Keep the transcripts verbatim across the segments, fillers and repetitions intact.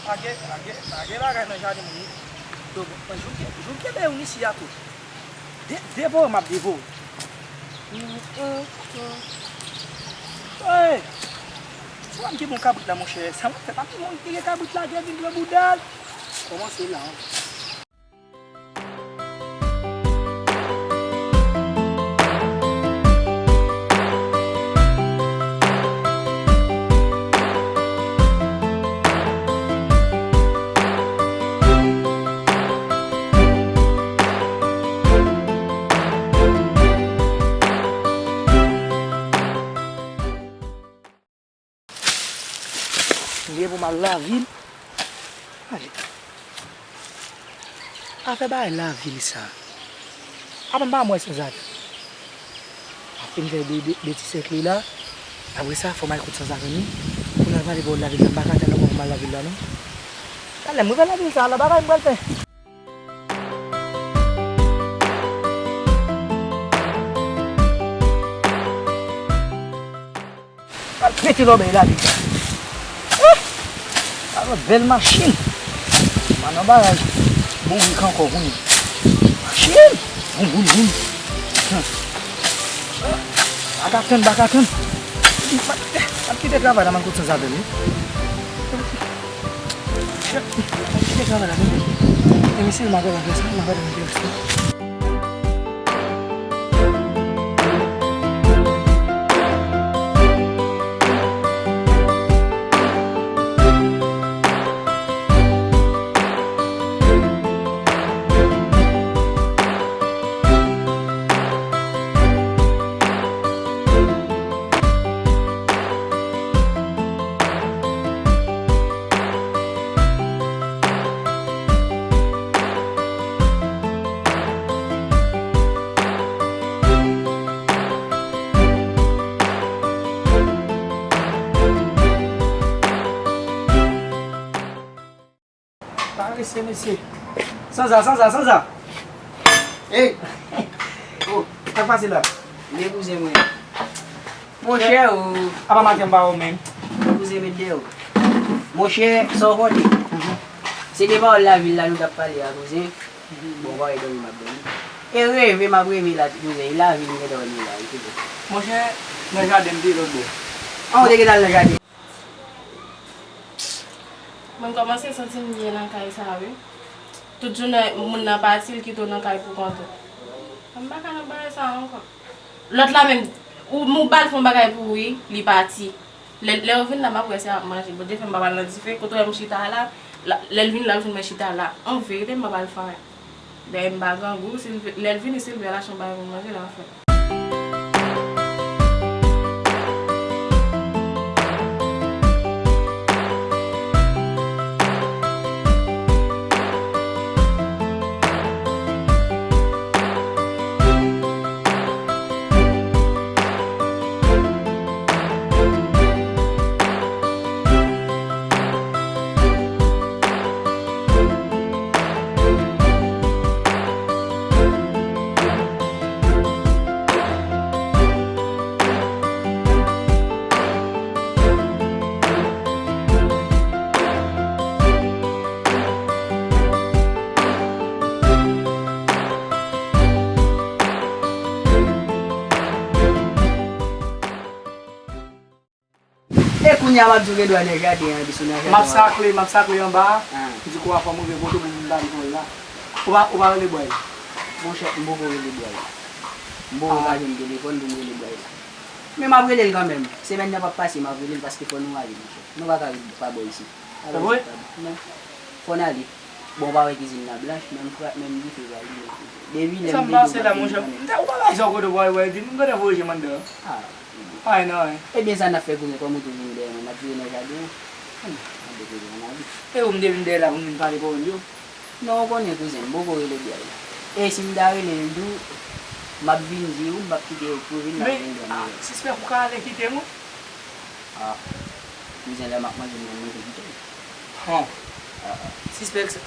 Lage, lage, lage bagay nan jaden moun. Yo, bon, jou, jou kenbe yon isi a tou. De, devore, m ap devore. Hey! Se pa m ki bon kabrit la, monchè. Sa m ap fè, pa m ki bon ki gen kabrit la, gen vin pran bouda l. Kòmanse la, an. M gen pou m al lavil. Gade. Afè bagay lavil sa. Apa m pa wè sanzave. M ap fin fè de, de, de ti sèkèy la. Apre sa, fò m al kot sanzave m wi. Pou n al pale pawòl lavil la. M pa ka tann ankò pou m al lavil la, non. Talè, m rive lavil sa la, bagay m pral fè. Al pete lòbèy la deja. Ah! Alò, bèl machin. M ann bagay. Bon, wi, ankò kounye. Machin! Boum, boum, boum. Hum. Baka tann, baka tann. M ap kite travay la, m al kot sanzave m wi. Shit. M ap kite travay la, tande. E misye, m ap fè sa, m ap fè sa. Parese, mesye. Sanza, sanza, sanza. Ey! Oh, sa k pase la? Byen, kouzen mwen. Monchè, ou. Apa maten m pa wè w menm? Kouzen, met dèyè w. Monchè, sa w konte? Mhm. Se de pawòl lavil la nou t ap pale a, kouzen. Mhm. Bon, pa wè dòmi m ap dòmi. E reve m ap reve la, kouzen. E lavil m gentan wè nou la, wi, kouzen. Monchè, nan jaden m te lòt bò. An, ou te gentan al nan jaden? Mwen kòmanse santi m byen nan kay sa a, wi. Tout jounen, moun nan pati, l kite w nan kay pou kont ou. M pa ka nan bagay sa a ankò. Lòt la menm, ou, ou ba l fè yon bagay pou ou, wi, li pati. Lè, lè yo vin la, m ap wè si y ap manje. Bondye fè m pa pral nan dife, kote w wè m chita a la, la, lè l vin la, l jwenn mwen chita la. An verite, m pa pral fè anyen. Dayè, m pa grangou, si l ve-, lè l vini, si l vle al achte yon bagay pou m manje, l a fè. E kounye a m ap di w gen dwa nan jaden an, epi sou nan jaden an. M ap sakle, m ap sakle anba a, ah, m di kou a fò m rive kote pou m vin pale pou l la. Ou pa, ou pa rele bòy la? Monchè, m poko rele bòy la. M poko ka jwenn telefòn pou m rele bòy la. Men m ap rele l kanmenm. Semèn nan p ap pase, m ap rele l paske fò nou ale, monchè. Nou pa ka ret pa bò isit. Se vre? Non. Fò n ale. Bon, w pa wè kizin nan blanch, menm frap, menm dife pa limen. Depi lè m vle di w pa gen kanmenm. Sa m pase la, monchè? M te, ou pa bay sa w kote w pral wè di m, m gentan voye je m anndan. Ah. Ay, non, eh. Ebyen, sa n ap fè kouzen, kòm ou tou vini dèyè mwen, n ap vire nan jaden an. Hmm, mande kote ann ale. E ou m te vin dèyè la pou m vin pale pawòl yo? Non, ou konnen, kouzen, m poko rele bòy la. E si m ta rele l tou, m ap vin di w, m p ap kite w pou vin la vin dòmi. Men, ah, sispèk ou ka ale kite m wi. Ah, kouzen, lè m ap manje, m konn manje kite l. Hon. Ah, ah. Sispèk sa.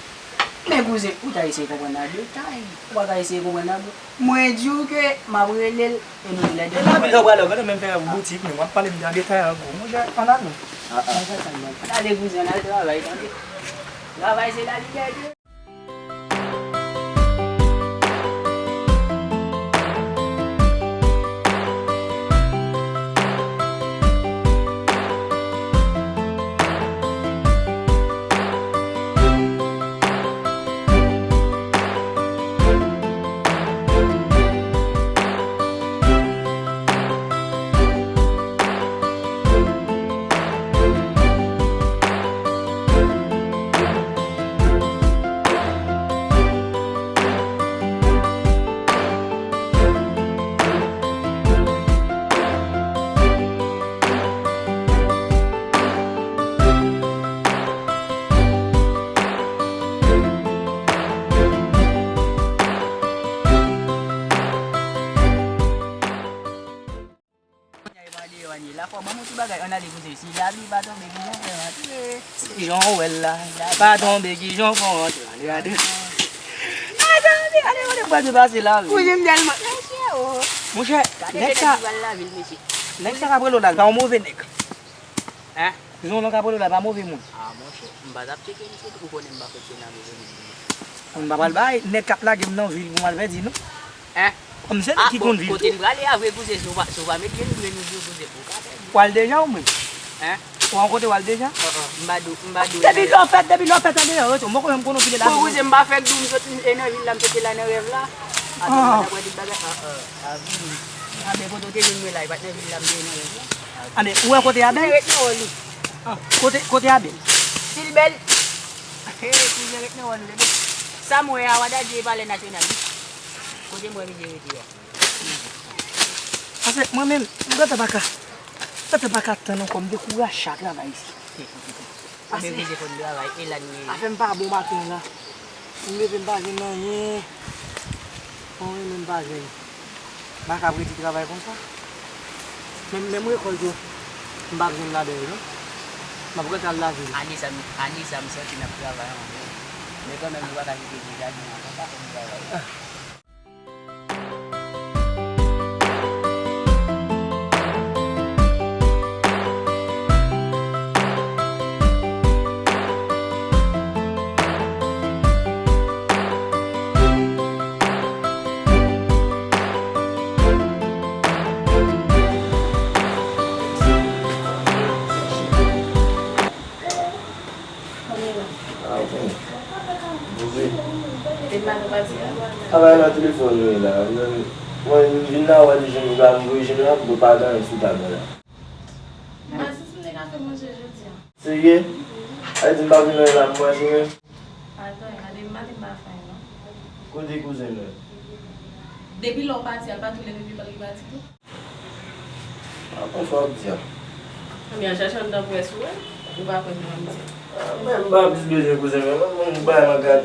Men kouzen, ou ta eseye konprann nan detay. Ou pa ta eseye konprann nan bout. Mwen di w ke m ap rele l e nou toulède. E nan vil la w prale, w gentan menm fè boutik, men w ap pale m nan detay ankò. Monchè, ann ale. Ah, ah. Ann ale, kouzen, ann al travay, tande. Travay se lalibète. Kounye a, e pa deyò a n ye la, fò ban m yon ti bagay, ann ale kouzen. Si lapli pa tonbe, ki jan fè rantre? Si jan w wè l la, pa tonbe, ki jan fè rantre? Ann ale, ann ale. Ann ale, ann ale, ann ale, m pral depase la, wi. Kouzen m tèlman. Mesye, o. Monchè, gade nèg sa, nèg sa k ap rele w la, l pa yon move nèg. Hein? Jan w ka pale w la, pa move moun. Ah, monchè, m pa t ap tcheke misye tou, ou konnen m pa fonksyone ak move moun. M pa pral bay nèg k ap lage m nan vil pou m al pèdi, non. Hein? Kòm se nèg ki konn vil tou. Kote n prale a vre, kouzen, si w pa, si w pa met pye nou, men nou di w, kouzen, ou ka pèdi. W al deja ou menm? Hein? Ou an kote w al deja? An, an, m pa di w, m pa di w. Depi lè w fèt, depi lè w fèt an deja, rete, mwen konnen m konnen w kite la. Bon, kouzen, m pa fèk di w, m sot, e nan vil la, m sot la nan rèv la. Atann, mwen t ap wè tout bagay. An, an. Avi. Abe, kote w te jwenn mwen la, e pa t nan vil la m te ye nan rèv la. Abe, ou wè kote Abèl? Kouzen ret nan wòl li. Ah, kote, kote Abèl? Si l bèl. Hey, kouzen ret nan wòl li, tande. Sa m wè a, w a dadye e palè nasyonal wi. Kote m wè misye rete a. Paske mwen menm, m gentan pa ka, m gentan pa ka tann ankò, m dekouraje ak travay isi. Paske afè m pa bon maten an la. M leve m pa jwenn anyen. Mwen menm m pa jwenn. M pa ka rete travay konsa. Menm, menm rekòt yo, m p ap jwenn ladan yo non. M ap rete al lavil. Ane sa m, ane sa m santi n ap travay anpil. Men kanmenm nou pa ka kite degaje nan konsa pou n travay. Ah, bon. Poze. Travay nan telefòn wi la. Mwen, mwen vin la, wè li jwenn ou la, m voye jwenn ou la, pou pa gen anyen sou tab la. Masis, m te ka fè manje jodi a. Serye? Sa vle di m pa vin anyen la pou manje menm? Pa gen anyen, gade m maten m pa fè anyen non. Kote kouzen mwen? Depi lè w pati a, l pa tou leve pi mal li pati tou. Ah, bon, fò w ap di a. Ebyen, al chache anndan pou wè si w wè. Ou pa kwè sa m ap di a. Ah, men m pa plis bezwen kouzen mwen, mwen, mwen, bay mwen gad.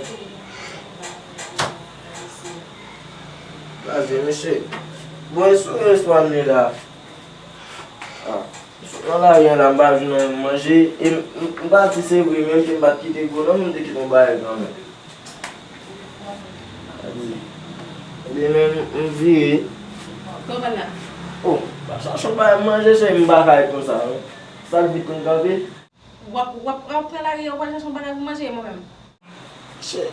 Kraze, mesye. Bon, e sou respwa m li la. Ah, m sot nan lari an la, m pa jwenn anyen manje. E m, m, m pati, se vre, men ke m pa t kite gwo non, men m te kite yon bagay kanmenm. Sa di, ebyen, men m, m vire. Kòman la? Oh, m ap chache yon bagay pou manje, cheri, m pa ka ret konsa non. Sa l vit konn kanpe. W ap, w ap, w ap pran lari a, w pral chache yon bagay pou manje, mwen menm. Chè,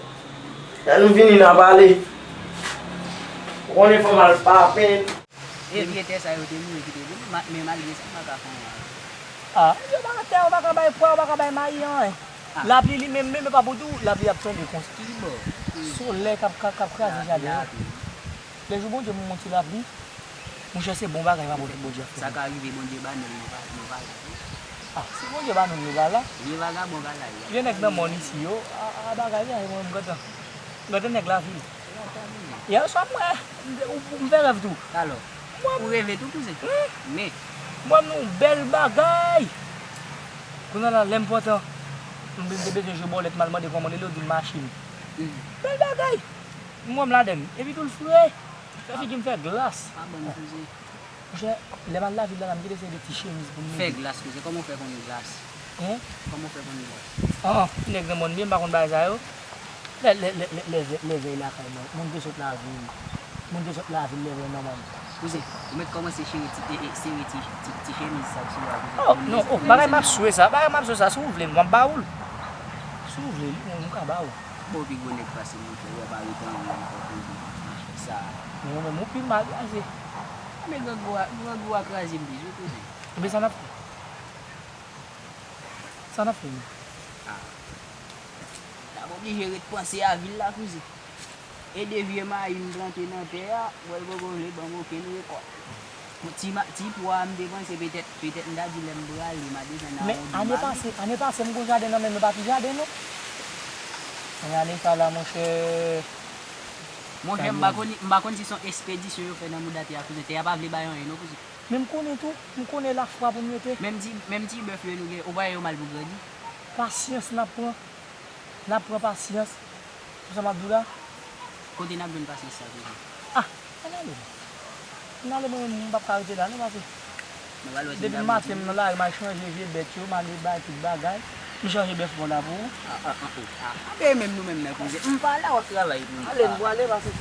lè nou vini n a pale. Ou konnen fò m al pape. E vye tè sa yo te mouri kite pou nou, ma-, men malgre sa, m pa ka fè anyen avè l. Ah, yo pa ka tè, yo pa ka bay pwa, yo pa ka bay mayi, anyen. Ah. Lapli li menm, menm pa pou di w, lapli ap tonbe konsa. Ki bò? Solèy k ap, k ap, k ap kraze jaden an. Lapli. Lè jou Bondye monte lapli, monchè, se bon bagay pa pou Bondye ap fè. Sa ka rive Bondye ba nou l, nou pa, nou pa la. Ah, si Bondye ba nou l, nou pa la. Vye vagabon ka la, vye nèg nan mòn isi yo, a, a bagay la, mwen m gentan, m gentan nèg lavil. Yè swa m wè, m, m fè rèv tou. Alò, ou reve tou, kouzen? Wi. Men. Mwen m nan yon bèl bagay. Kounye a la, lè m pantan, m te bezwen jwe bòlèt, m al mande kòman li ye, yo di m machin. Bèl bagay. M wè m ladann. Epi tou l fre. Fè figi m fè glas. Pa bon, kouzen. Monchè, lè m al lavil la, la, m kite se de ti chemiz pou m mete. Fè glas, kouzen. Kòman w fè konn glas? Hein? Kòman w fè konn glas? Ah, nèg nan mòn m ye, m pa konn bagay sa yo. Lè, lè, lè, lè, lè, lè vèy lakay mwen, moun te sot lavil. Moun te sot lavil lè vèy manman m. Kouzen, ou mèt kòmanse sere ti, e, e, sere ti, ti, ti chemiz sa k sou ou a, kouzen. Oh, non, oh, bagay m ap swe sa, bagay m ap swe sa, si w vle, m ap ba ou l. Si w vle, m, m ka ba ou. Bon, pi gwo nèg pase m, monchè, ou wè pa ret anyen ankò, kouzen. Sa. Men ou menm, ou pi mal blaze. Men grangou a, grangou a kraze m plis, wi, kouzen. Ebyen, sa n ap fè? Sa n ap fè menm? Ah. N ap oblije ret panse a vil la, kouzen. E de vye mayi m plante nan tè a, wè l poko vle ban m okenn rekòt. Ti ma-, ti pwa a m te panse petèt, petèt m ta di lè m prale, m a desann a yon di mayi. Men ane pase, ane pase m gon jaden nan men m, men pa ti jaden non. Men ane sa la, monchè. Monchè, m pa konn, m pa konn si se yon espedisyon yo fè nan mouda tè a, kouzen. Tè a pa vle bay anyen non, kouzen. Men m konnen tou, m konnen lafwa pou m mete. Menm ti, menm ti bèf yo nou gen, ou pa wè yo mal pou grandi? Pasyans n ap pran. N ap pran pasyans. Ou sa m ap di w la? Kote n ap jwenn pasyans sa toujou? Ah, ann ale. Ann ale, mwen menm, m p ap ka rete la non, pase depi maten m nan lari, m al chanje vye bèt yo, m ale bay tout bagay. M chanje bèf mòn la pou ou. Ah, ah, ah, oh, ah, ah, ben menm nou menm nan kouzen. M pa la, w ap travay pou m. Ale, m prale, pase.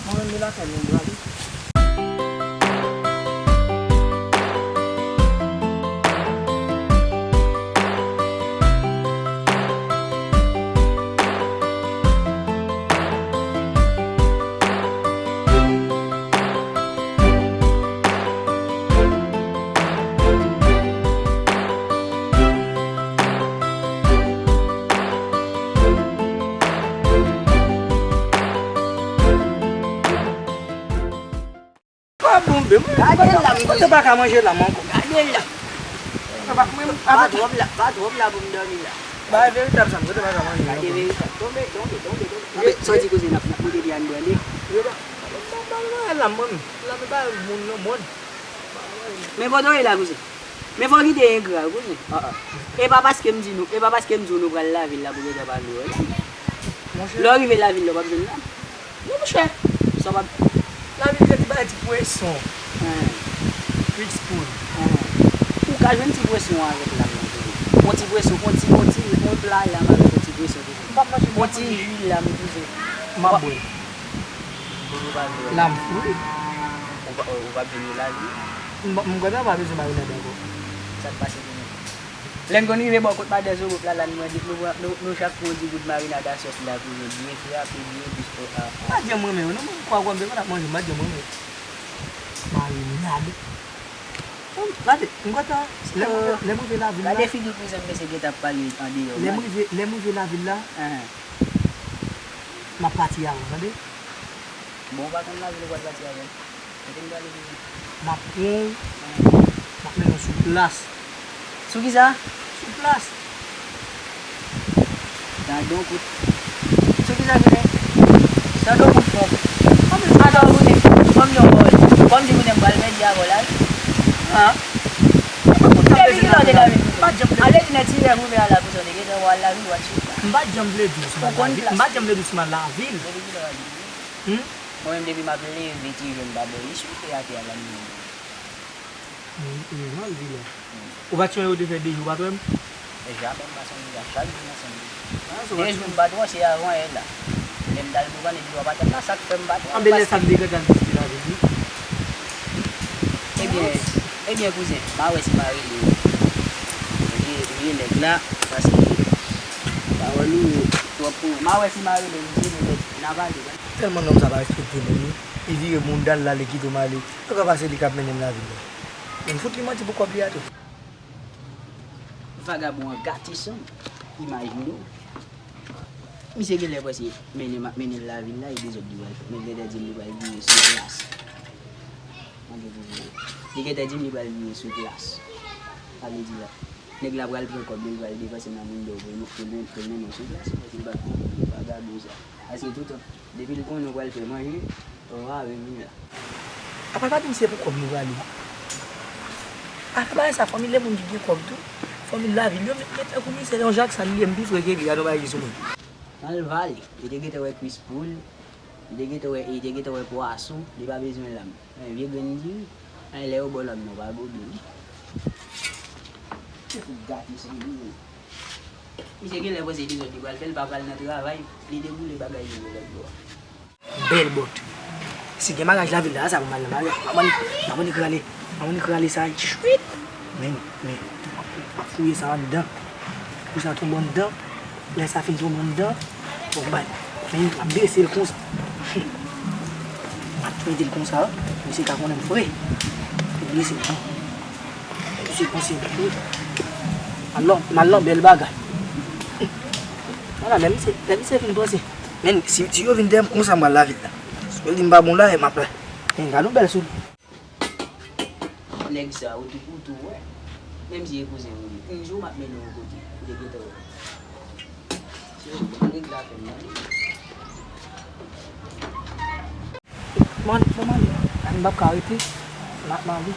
Mwen menm, m lakay mwen, m prale. Pa bonbe, mwen. Gade lam, mwen te pa ka manje lam ankò. Gade lam. Papa, mwen, pa twòp la, pa twòp la pou m dòmi la. Bagay veritab sa, mwen te pa ka manje ankò. Gade veritab. Tonbe, tonbe, tonbe, tonbe. Anben, sa w di kouzen, n ap, n ap monte pi a n branle. Yo pa, pa, pa, pa, pa, lam, mwen. Lam e pa moun nan mòn. Men kote w ye la, kouzen? Men fò w kite engra, kouzen. Ah, ah. E pa paske m di nou, e pa paske m di w nou pral lavil la pou gentan pa nou wè. Monchè. Lè w rive lavil la, w p ap jwenn lam. Non, monchè. Sa w p ap. Lavil se ti bagay ti pweson. Hen. Fix poul. Hen. Ou ka jwenn ti pweson an avèk lam nan, kouzen. Yon ti pweson, yon ti, yon ti, yon pla lam avèk yon ti pweson, kouzen. M p ap manje, m p ap manje. Yon ti ji lam, kouzen. M ap bwè. Lam fri. Ou pa, ou p ap jwenn yo la, wi. M, m kwè nou pa bezwen marinad ankò. Sa k pase pou nou? Lè n konn rive bò kot Madan Zorop la, la n mande, nou, nou, nou chak pran yon ti gout marinad a sòs la, kouzen, byen frape, byen plis, o, a, a. Pa janm renmen yo, non, mwen kwè w konn, depi n ap manje, m pa janm renmen yo. Marinad. Gade, m kontan. Lè m rive, lè m rive lavil la. Gade figi kouzen m, mesye gentan ap pale andeyò. Lè m rive, lè m rive lavil la, m ap pati avan, tande? Bon, ou pa konn lavil ou pral pati avè l. Kote m prale kouzen? M ap pran w, m ap mennen w sou plas. Sou kisa? Sou plas. Gadon kout. Sou kisa kouzen? Gadon kout fon. Atò kouzen, ban m di yon pawòl. Ban m di kouzen m pral pèdi avè w la wi. An? Depi kilè w te ka vin kouzen? Ale di nan ti lè m rive a la kouzen, w te gentan wè w al lavil, w al sou plas. M pa t janm vle di w sou mal lavil. M pa t janm vle di w sou mal lavil. Depi kilè w al vin? Hmm? Mwen menm depi m ap leve ti je m pa bò li sou tè atè a la m menm. Mwen, mwen mal di la. Ou pa t sonje ou te fè de jou ou pa t wè m? E jamè m pa sonje sa, chak jou m ansanm li. De jou m pa t wè w, se avan yè la. Lè m t al devan epi w pa t la, sa k fè m pa t wè w. Anben lè sa m te gentan vizite lavil wi. Ebyen, ebyen kouzen, m a wè si m a rele w. Rele, rele nèg la, paske pawòl ou yo twòp pou mwen. M a wè si m a rele w, m di nou nèg, n a pale. Tèlman nonm sa pa respekte moun wi. Li vire mounda l la, li kite m ale. Yo ka pase li k ap mennen m lavil la. Men m fout li manti pou kòb li a tou. Vagabon an gate san m. Imajine w. Misye genlè prèske mennen m ap mennen l lavil la, e dezòd li pral fè. Men li gentan di m li pral vire sou plas. Mande pou vire. Li gentan di m li pral vire sou plas. Sa vle di la, nèg la pral pran kòb li, li pral depanse nan mounda w pou l, pou l, pou l mennen w sou plas, paske l pa t konprann vagabon sa. Paske toutan, depi l konnen w pral fè manje, w a vin la. Apa pa di m se pou kòb nou prale? Apa bagay sa, fanmi lè moun ki gen kòb tou, fanmi lavil yo, men, men tankou misye, se yon jak sal li ye, m pi fre ke li, gade yon bagay ki sou mwen. Nan l vale, li te gentan wè kwis poul, li te gentan wè, li te gentan wè pwason, li pa bezwen lam. Men vye grenn diri, men lè yo ba w lam nan, w pa gobe li. Se pou gate san diri. Misye genlè panse dezòd li pral fè, li pa pral nan travay, li deboule bagay li yo lòt bò a. Bèl bòt. Si gen maryaj lavil la, sa pou m al nan maryaj. M ap annik rale, m ap annik rale sa, chwit. Men, men, m ap fouye sa anndan. Pou sa tonbe anndan. Lè sa fin tonbe anndan, bon, bay. Men, m ap blese l konsa. M ap mete l konsa, misye ka konnen m fre. M ap blese l. Misye panse m fre. Alò, m al nan bèl bagay. Vwala, lè misye, lè misye fin panse. Men, si, si yo vin dèyè m konsa, m pral lavil la. Si yo di m pa bon la, m ap la. Men, gade yon bèl soulye. Nèg sa, ou tou, ou tou wè. Menm si e kouzen ou ye, yon jou m ap mennen w yon kote, ou te gentan wè. Se yon nèg la fè m nan. Man, bon, man, m p ap ka rete. M ap mare.